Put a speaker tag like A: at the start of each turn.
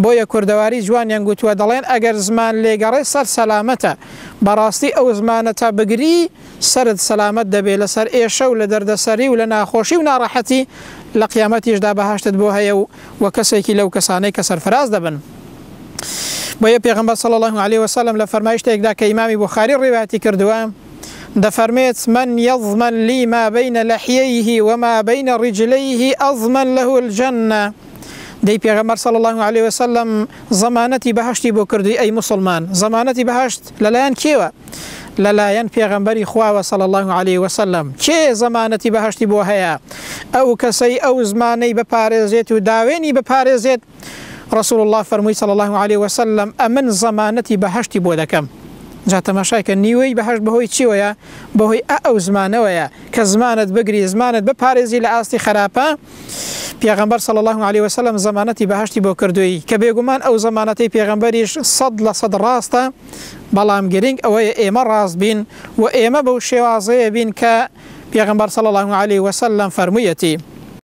A: بۆیە کوردەواری جوانیان گوتووە دەڵێن ئەگەر زمان لێگەڕێ سەر سەلامەتە بەڕاستی ئەو زمانە تا بگری سەرت سەلامەت دەبێ لە سەرئێشە و لە دەردەسەری و لە ناخۆشی و ناڕەحەتی لە قیامەتیشدا بەهەشتت بۆ هەیە و وە کەسێکی لەو کەسانەی کە سەرفراز دەبن. بۆیە پێغەمبەر صلی اللە علیە وسلم لە فەرمایشتێکدا کە ئیمامی بوخاری ڕیوایەتی کردووە دەفەرمێت، من یضمن لی ما بین لحییه وما بین رجلیه اضمن له الجنە، دەی پێغەمبەر صلی اللە علیە وسلم زەمانەتی بەهەشتی بۆ کردووی ئەی موسڵمان زەمانەتی بەهەشت لەلایەن کێوە؟ لەلایەن پێغەمبەری خواوە صلی اللە علیە وسلم کێ زەمانەتی بەهەشتی بۆ هەیە؟ ئەو کەسەی ئەو زمانەی بپارێزێت و داوێنی بپارێزێت رسول اللە فەرمووی صلی اللە علیە وسلم ئەمن زەمانەتی بەهەشتی بۆ دەکەم جا تەماشای کە نیوەی بەهەشت بەهۆی چیوەیە بەهۆی ئە ئەو زمانەوەیە کە زمانت بگری زمانت بپارێزی لە ئاستی خراپە پێغەمبەر صلی اللە علیە وسلم زەمانەتی بەهەشتی بۆ کردووی کە بێگومان ئەو زەمانەتەی پێغەمبەریش 100% ڕاستە بەڵام گرنگ ئەوەیە ئێمە ڕاست بین و ئێمە بەو شێوازەیە بین کە پێغەمبەر صلی اللە علیە وسلم فەرموویەتی.